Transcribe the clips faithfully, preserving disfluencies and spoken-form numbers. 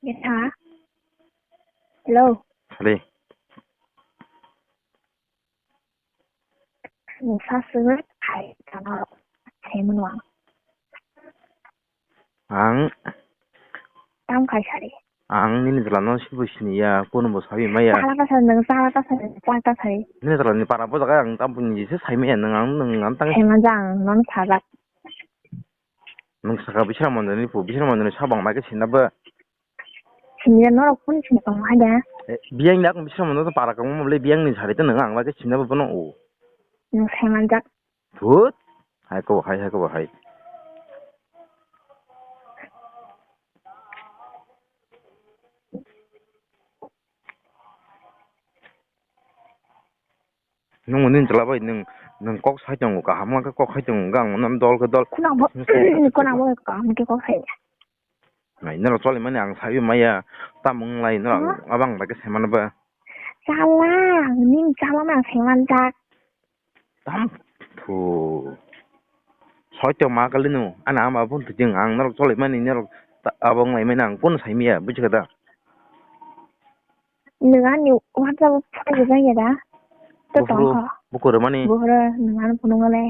Esa. Hello. Hali. Nungsa sugwi hai tano saimanwa. Ang. Tam khai sari. Ang nini jwlano sibo siniya, kunubo sabi maya. Chala ta sari, nung chala ta sari, chala ta sari. Nini jwlani para bo jaga ang tam buini se sai maya, nung ang, nung ang tang. Saimanjak ang, non sajak. Nung saka bisra mondoni pu, bisra mondoni sabang bai khe sinna bo. Siniya norok phone sini tong hai da. Eh, biyang ni akung bisra mondo para kong mo le biyang ni sari to nung ang bai khe sinna bo bono o. Nung saimanjak. Thut. Hai ko hai, hai ko hai. Nung nini chwla bai nung, nung kok sai tongo, kaham khe kok sai tongo, gang nang dol khe dol. Khunang bo, khunang bo kaham khe kok sai. Nai, norok choli mani ang sai maya, tamung lai norok. Huh? Abang bai khe sai mano ba. Chala, nini chala na sai manjak. Tam, thu. Soi tong ma kali no, ana ama bun tu jing ang norok choli mani norok ta-, abang lai mani ang kun sai maya, buji kha da. Nung ani WhatsApp o photo rijak ya da? To tong kho. Buphuru, buphuru mani? Buphuru, nung ani phunuk le.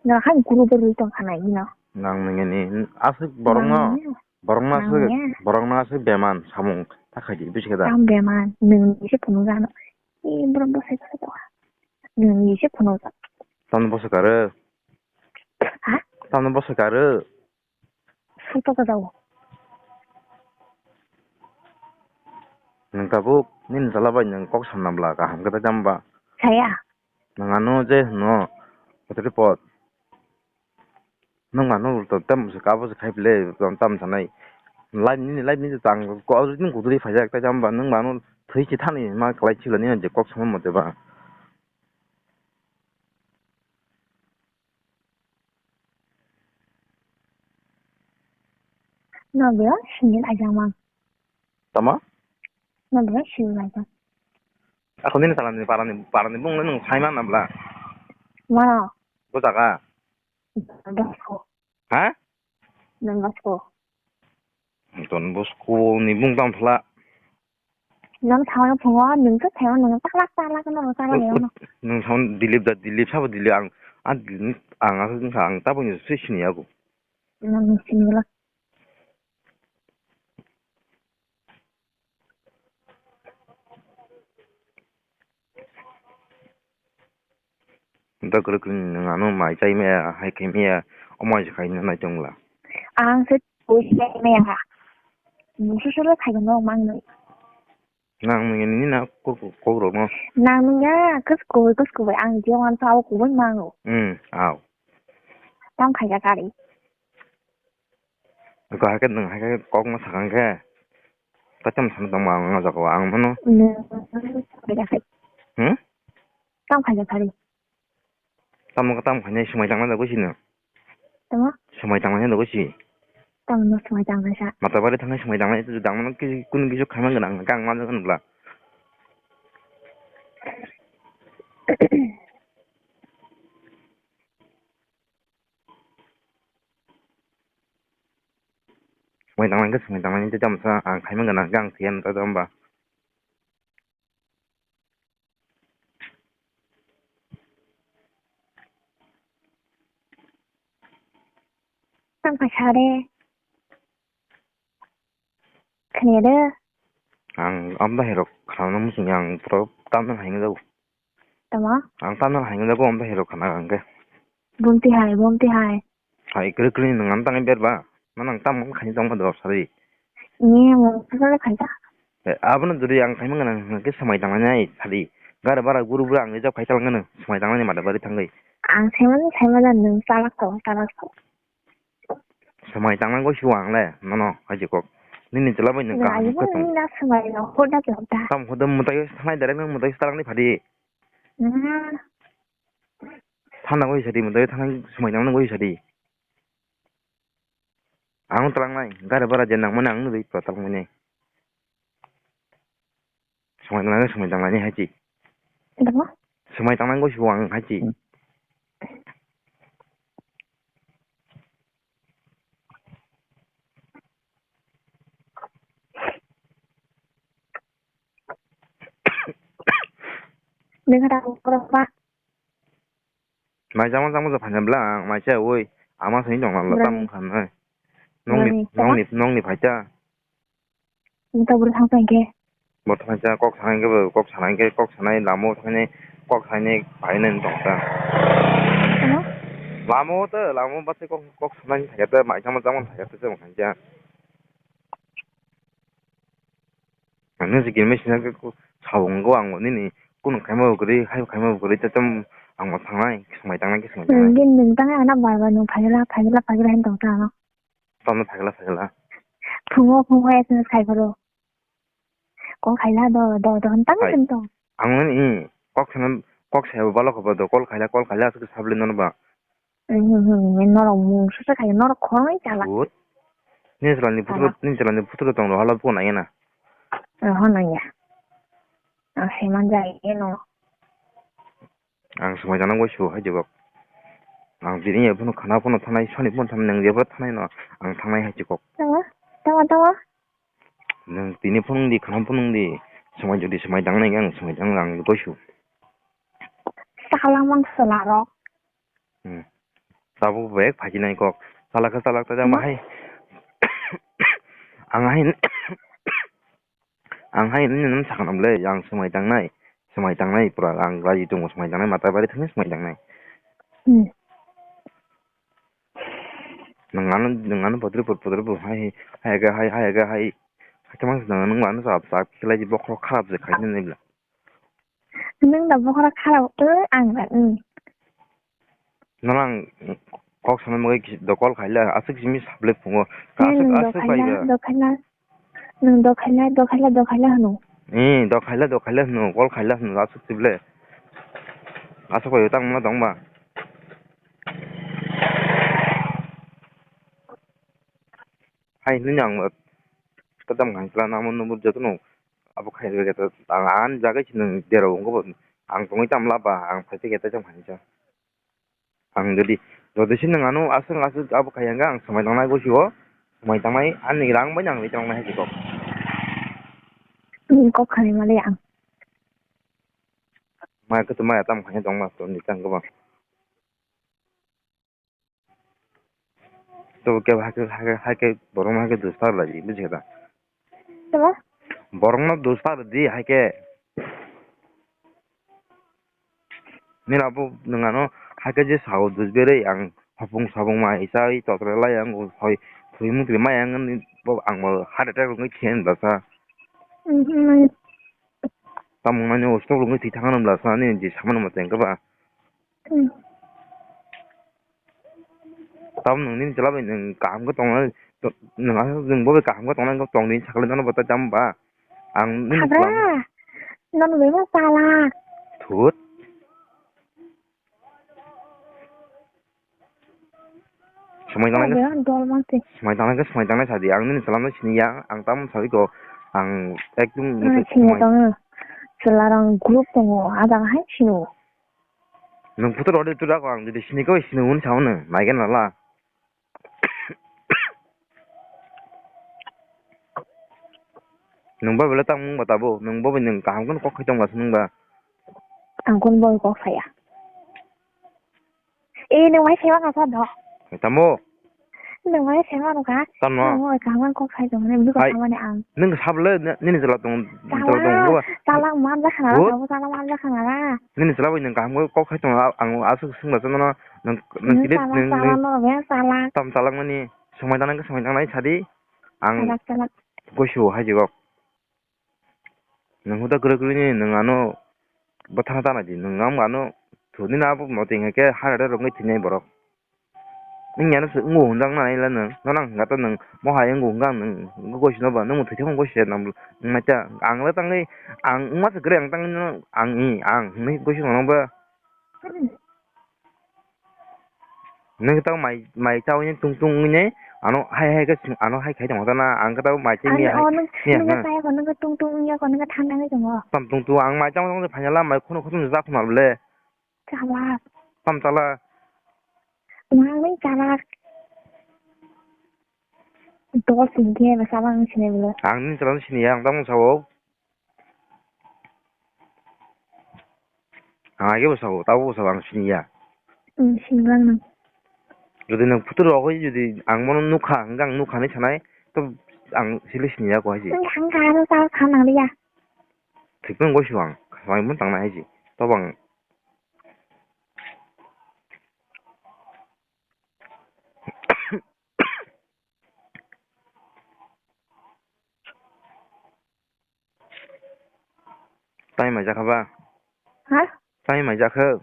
Nung hai guru bo rwi tong kha nai hino. Nang nung ani aswk borok no, nang ya. Borok no aswk, nang ya. Borok no aswk beman samung ta khai di, buji kha da? Tam beman, nung ni se phunuk jano. E borok bo sai kha to. Nung ni se phunuk jak. Tam bo sai kha re. Ha? Tam bo sai kha re. Suto ka daw. Nwng tabuk nini jala bai nwng kok sanna bwla kaham khe tamo ba? Saya. Nwng ano je hwno, kwthwtwi pot. Nwng ano to tamo se kabo se khai phle, tamo sanai. Live nini live nini tang ko nini kuduri phaijak tamo ba nwng ba ano thwi chi thani ma kwlai chila nini je kok sama mote ba. No bro, sini laijak mang. Tama? No bro, sini laijak. Ako nini salani parani, parani bung nung sai man abla. Mano? Bo jaga. Don Bosco. Ha? Don Bosco. Don Bosco ni bung tamo thla. Nang thangna phungo, nung khe thangna nung taklak taklak no rw chama neo no. Nung thang Dilip da, Dilip sabo Dilip ang, a Dilip ang aswk wngkha ang tabukni swi sini yago. Nang sini la. Da kwrwi kwrwi nwng ano mai chai maya, hai khai maya, omo hai se khai nai tong la. Ang se bui chai maya ha. Musu solo khai no mang no. Nang nung ni na ko ko ko ro no. Nang nung ya kus ko kus ko ang je wan sa ko wan mang no. Hmm, aw. Tam khai ka kari. Ko hai ke nwng hai ke kok ma sakang ke. Ta tam sam tong ma ang jaga ang mano. Nwng khai ka khai. Hmm? Tam khai ka kari. Tamo ka tamo khainai swmai tangma da gosi no. Tamo? Swmai tangma da gosi. Tamo no swmai tangma sa. Mata bari thangnai swmai tangma tu dangma ki kun ki jok khaima gana ang kang ma gana bla. Swmai tangma ke swmai tangma ni tamo sa ang khaima gana kang siyan ta tamo ba. Tang kasa re. Khne re. Ang amda hero khana musi ang pro tamna hainga jago. Tama? Ang tamna hainga jago amda hero khana ang ke. Bumti hai, bumti hai. Hai kwrwi kwrwi nwng ano tangwi ber ba? Mano ang tamo khaina tongma dor sari. Ni mo sasale khaida. Eh, abono jodi ang khaima gana hwnkhe swmai tanglainai sadi. Gari bara guru bura ang reserve khai talangano swmai tanglaini mada bari thangwi. Ang saimani saimani nwng chalak tong, chalak tong. Swmai tangnai goi siwo ang le, nono, hai je kok. Nini chwla bai nwng kaham khe tong. Nini na swmai no, hoda tong ta. Tam hoda mwtai thangnai direct nwng mwtai talangni phadi. Hmm. Thana goi sadi mwtai thangnai swmai tangnai goi sadi. Ang twlangnai, gari bara je nangmani ang nugwi twlangmani. Swmai tangnai, swmai tangnai hai chi. Dama? Swmai tangnai goi siwo ang hai chi. Hmm. Nokha ta borok ba. Mai jama jama ja phanya bla ang mai cha oi. Ama sini dong la tam khan nai. Nongni nongni nongni phaita. Nita bro thang thang ke. Bo thang cha kok thang ke bo kok thang ke kok thang lamo thang kok thang pai nen tong ta. Ano? Lamo ta lamo ba kok kok thang thang ta mai jama jama thang ta jama thang cha. Ano si kimi sina ke ko sawung go ang nini kun khaima guri hai khaima guri ta tam ang ma thangnai kismai tangnai kismai tangnai. Gin nung tangnai ana bar bar nung phagila phagila phagila hin tong ta ano. Tamno phagla phagla. Phungo phungo S M S khai pharo. Kok khaila do do do hwn tang Hai. Tang tong. Ang nini kok sana kok saya balo kho do kol khaila kol khaila asuk sabli nono ba. Hmm, hmm, hmm, norok mung susa khai norok khorang chala. Good. Ni jalani putro Chala. Ni jalani putro tong hala bu nai na. Eh, hwn nang ya. Ang seman jai no. Ang swmai janang bai su hai jebak. Ang bini ya phano khana phano thanai soni phano thanai nang jebra thanai no ang thangnai hai jekok. Tawa, tawa, tawa. Nang tini phano di khana phano di swmai jodi swmai dangnai ang swmai dang ang bai su. Saklang mang sala rok. Hmm. Tabuk bek phaki nai kok. Salak salak ta jama hai. Ang hai Ang hai nini nang sakhnam le, ang swmai tangnai, swmai tangnai, pura ang raji tongo, swmai tangnai, mata bari thangwi swmai tangnai. Hmm. Nwng ano, nwng ano potri pot, potri pot, hai, hai, hai, hai, hai, hai, hai, khe mang nwng ano sa, sa, khlai di bokhorok kharap je khai nini bla. Nwng da bokhorok kharap, o, ang da, hmm. Nono ang kok sana bagwi kisi dokol khaila, aswk simi sablai phungo. Aswk, aswk khaila, kaiba. Dokhaila, nwng dokhaila, dokhaila, dokhaila hwno. Eh, dokhaila, dokhaila hwno, kol khaila hwno, aswk sible. Aswk bai tang ma tong ba. Hai, nini ang tadam ngang kla namo nubu jotono abo khai rega ta ang an jagai si nwng derao wngkha bo ang tongwi tam laba ang phaisa khe tei tong phaisa. Ang jodi, jodi se nwng ano aswk aswk abo khai hwnkhe ang swmai tangnai bo sio, swmai tangnai ani rang bai nang ri tangnai hai kok. Nini kok khanai male ang. Mai khe to mai tam khai tong ma to ni tang kobang. To ke hai khe, hai khe, hai khe borok no hai khe dustar lai di, buji kha da? Tama? Borok no dustar di hai khe. Nini abo nwng ano hai khe je sao dus berwi ang hopung sapung mai chawi tokre lai ang hoi thwi mung twi mai ang ni bo ang bo heart attack rwngwi thwi ang bwsa. Mhm. Tamung mani o stroke rwngwi thwi thang ano bwsa ni je samano mo teng khe ba. Hmm. Tamo nwng nini chwla bai nwng kaham khe tongnai, nwng aswk nwng bo bai kaham khe tongnai wngkha, tong di sakle nono bo tamo ba? Ang nini chwla. Hagra, nono bebak chala. Thut. Swmai tangnai khe, swmai tangnai khe swmai tangnai sadi. Ang nini chwla no siniya, ang tamo sawi ko, ang ekdum siniya tongo. Chwla rang group tongo, a jaga hai sino. Nwng photo rwdi, tu da ko ang jodi sini khe sini hwnwi sao nwng, naigen nala. Nwng ba belai tamo wng ba tabuk, nwng bo bai nwng kaham kheno kok khai tong ba se nwng ba. Ang kun bo kok saya. E, nwng mai sewa kasa do. Tamo? Nwng mai sewa rwkha. Tamo? Nwng oi kaham kok khai tong ne, bwkha thamani ang. Nwng sable, nini jala tong, jala tong, chala, bo ba. Chala man jakha na, tamo chala man jakha na. Nini chwla bai nwng kaham khe kok khai tongo, ang aswk swngla chwngno nwng, nwng nwng tini chala, nwng, chala nwng no be chala. Tam chalak mani swmai tangnai khe swmai tangnai sadi ang chalak, chalak. Goisu hai jigok. Nwng huda kwrwi kwrwi ni nwng ano bwthana tana di, nwng ang ano thuni na abo moting hai khe ha rwngwi thwinai borok. Nwng ya no se wngo hwnjak nai le nwng, nono ang hwnka ta nwng mo hai wngo hwnka nwng goisu no ba nwng mwthwi thangma goisu ya nang naita ang le tangwi ang wngma se kwrwi ang tangwi no ang i ang hwnwi goisu no ba nwng ta mai mai chawi tung tung wngwi ne ano hai hai khe ano hai khai tong ta na ang khe ta mai chawi ya hai nwng nwng ta ya ko nwng tung tung wngya ko nwng thang thang tongo tam tung tung ang mai chawi tong phaina la mai khunu khunu jak khuna le. Chalak. Tam chalak. Nwng chalak. Dos hingke ba chalak ang sini bolo. Ang nini chalak sini ya, ang tamo sao. Ang age bo sabo, tabo bo sabo, ang siniya. Hmm, sinlang nang. Jodi nang photo rogwi jodi ang bono nukha, hwnkhe ang nukha hinwi sanai, to ang sili siniya ko haisi. Ang kha, ang kha, ang kha, ang kha, ang kha. Thikpeng goi suang, suang mun tang na haisi. To bang. Tai mai jakha ba? Ha? Tai mai jakha?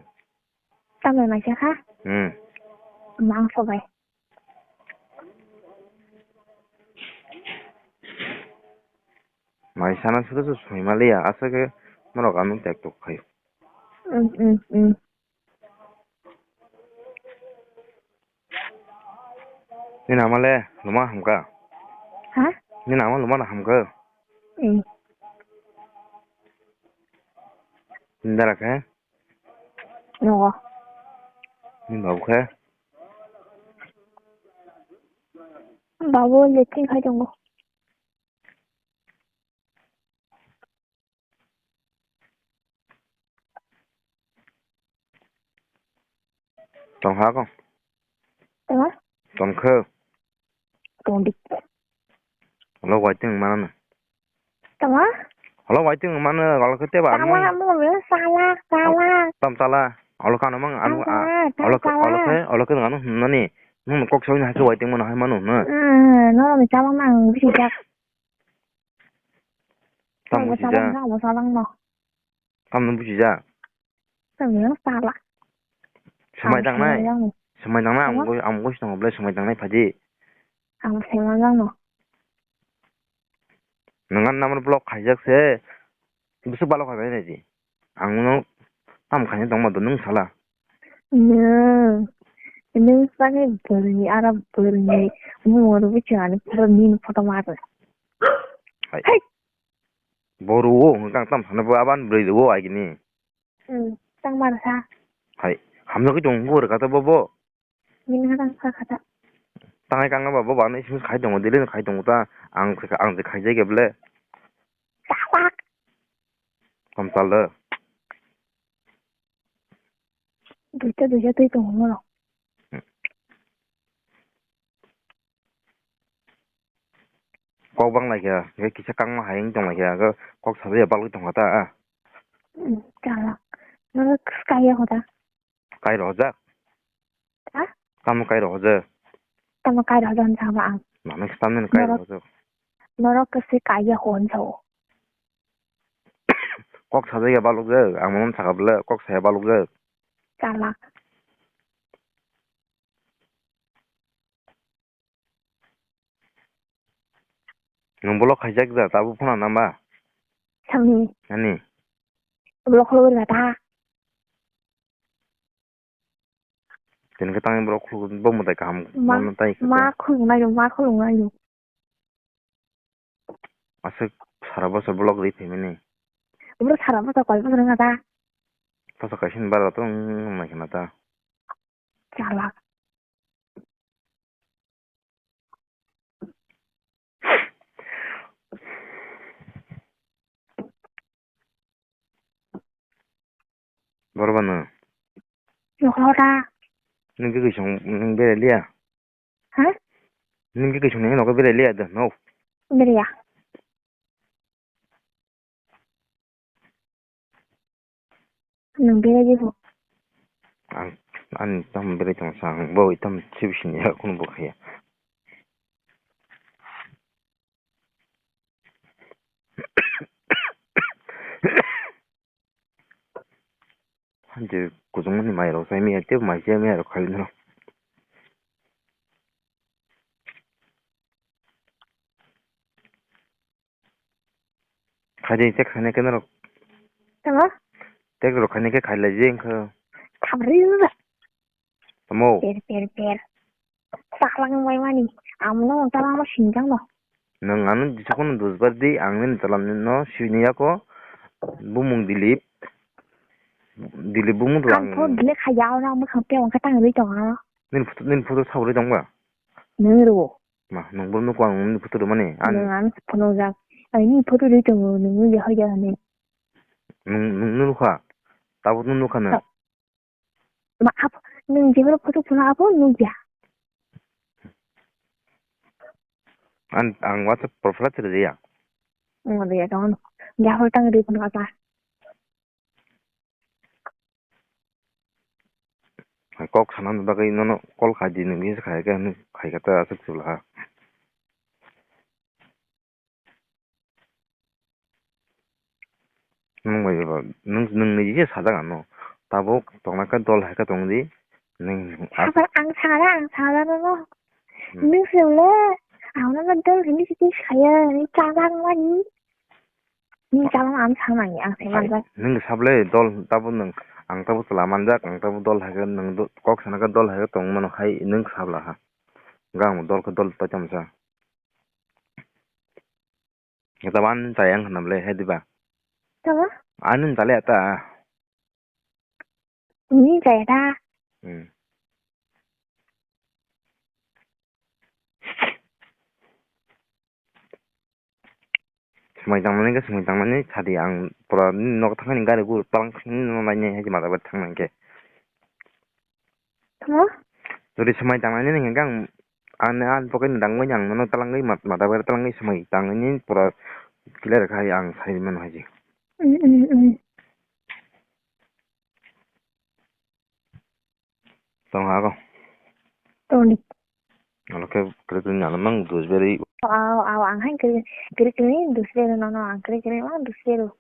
Tamai mai jakha? Hmm. Mangso bai. Mai sana suda su soi maliya, asake norok ano tek tok khai. Hmm, hmm, hmm. Nini ama le luma hamkha? Ha? Nini ama luma na hamkha? Eh. Nini dara khe? Nogo. Nini babu khe? Babu letting khai tongo. Tongha ko? Tongha? Tongkhe? Tongdi. Holo waiting mana na? Tongha? Holo waiting mana, holo kete ba? Tama mo, sala, sala. Tam sala. Holo kano mang anu, holo ke, holo ke anu nani. Nung kok soi na ke waiting mana hai manu na. Hmm, no, mi tama mang bisi jak. Tam buji ja. Tam no buji ja. Tam no sala. Semai tang nai. Semai tang nai, ang goi, ang goi song ble semai tang nai phaji. Ang semai lang no. Nang an number block khaijak se. Bisu balo khai bai nai ji. Ang no tam khai tong ma do nung sala. Nung, nung sani bwrwini, ara bwrwini mungwi rwui chwngani photo, nini photo ma rw. Hai. Hai. Bo rw o, hwnkhe ang tam sana bo aban bwrwi rw o agini. Hmm, tang ma rw sa. Hai, hamjagwi tong bo rw kha ta bo bo. Nini ha tang sa kha ta. Tangai kang ba bo ba nai simi khai tongo, dili khai tongo ta, ang, ang je khai jai khe ble. Salak. Kom tal da. Duita duita twi tongo norok. Kok bang lai kha, khe kisa kangma hai wng tong lai kha, khe kok sabai ya balwi tong kha ta, ah. Hmm, chala. Norok kaya hoda. Kai rohojak? Ha? Tamo kai rohojak? Tamo kai rohojak hwn sama ang. Mano khe tamni kai rohojak? Norok khe se kaya hwn sao. Kok sajaya balukjak, ang mano sakha bwle, kok saya balukjak. Chalak. Nwng block khaijak da, tabuk phone namba? Samni. Ani. Block khulugwi rwkha ta. Tini khe tangni borok khuluk bo mwtai kaham ma, mano tai ma khuluk naio, ma khuluk naio. Aswk sara bwswk block ri phaimani. Bro sara bwswk koi bwswk wngkha ta. Tasa kaisa ni bara to wng nai khna ta. Chalak. Borok ba nwng? Nokha ta. Nwng khe kwisong nwng berai liya? Ha? Nwng khe kwisong nwng nokha berai liya da no? Beraiya. Nwng beraiya bo. Ang ani tamo berai tong sa ang bo itam sibisini ya kunu bo khaya. Hanje kuchukmani mairok chai maya tei mai chai maya rok khai nw. Khaidi tek khainai khe norok. Tamo? Tek rok khainai khe khailai je wngkha. Khamri. Tamo? Per per per. Saklang bai mani. Amno tala mo sinjang no. Nwng ano jisukno dusbar di, ang nini tala no sini yako. Bumung Dilip. Dilip bumung to ang. Ang phone delete khai ya, ono ang mwkhang tei ang khe tang rwi tongo. Nini photo, nini photo sawi tongba? Nwng rwo. Ma, nwng bo nukha ang nini photo rwmani. Nwng ano phone jak. Ani photo rwi tongo, nwng nini hoi jak ani. Nwng, nwng nukha? Tabuk nung nukha no. Ma abo, nwng jephuru photo phunukha abo nukya. Ang, ang WhatsApp profile chiriya. Ang riya tong. Jephuru tang ri phunukha ta. Kok sanani bagwi nono call khai di, nwng kisa khai khe, khai khe ta aswk chwla ha. Nwng bai ba, nwng, nwng ni je sajak ano. Tabuk tongna khe dol hai khe tong di. Nwng Saka ang sara, ang sara nono. Hmm. Nwng sele, ang nono dol hini siti saya, ni chajak mani. Ni chajak ang sanani, ang sai manjak. Nwng sable dol, tabuk nwng, ang tabuk chwla manjak, ang tabuk dol hai khe nwng do-, kok sana khe dol hai khe tong mano hai nwng sabla ha. Gang dol khe dol ta chamsa. Kata ban chayang hanam le hai diba. Tama? Anun chale ata. Ni chaya ta. Hmm. Swmai tangmani khe swmai tangmani sadi ang pura nok thangani gari gur talang thangni no nainai hai mada bai thangna khe. Tamo? Jodi swmai tangnani hwnka ang ani, ani pocket ni dangmani ang nono talangwi mat-, mata bai talangwi swmai tangni pura clear khai ang sai mano haji. Mm, mm, mm. Tong hago. Toni. Alo khe kre kre nyalo mang dus beri. Aw, aw, ang hai kre, kre kre dus beri nono ang kre kre mang dus beri.